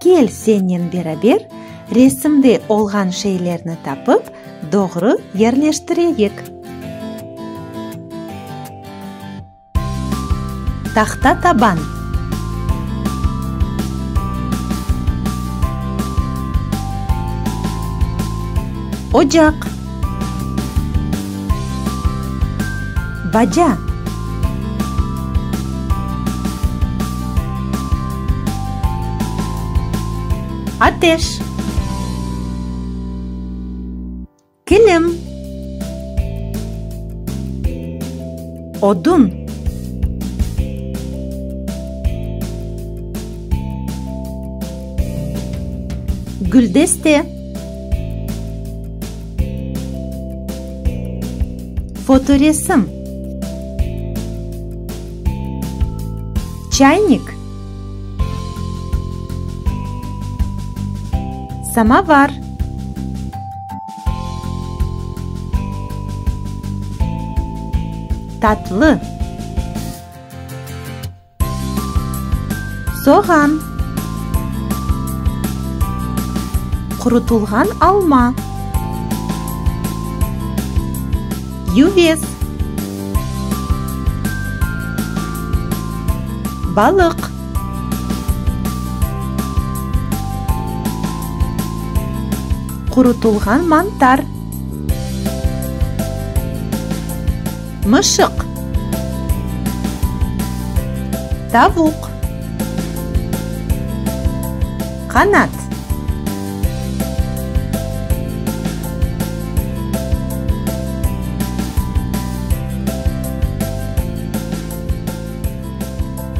Kel sennen beraber resimde olğan şeylerni tapıp, doğru yerleştireyik. Tahta taban. Ocaq. Baca. Ateş. Kilim. Odun. Güldeste. Fotoresim. Çaynik. Samovar. Tatlı. Soğan. Qurutılğan alma. Yüvez. Balıq. Qurutılğan mantar. Mışıq. Tavuq. Qanat.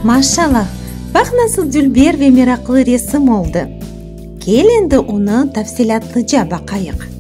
Maşallah, baq nasıl dülber ve meraqlı resim oldı! Kel endi onı tafsilâtlıca baqayıq.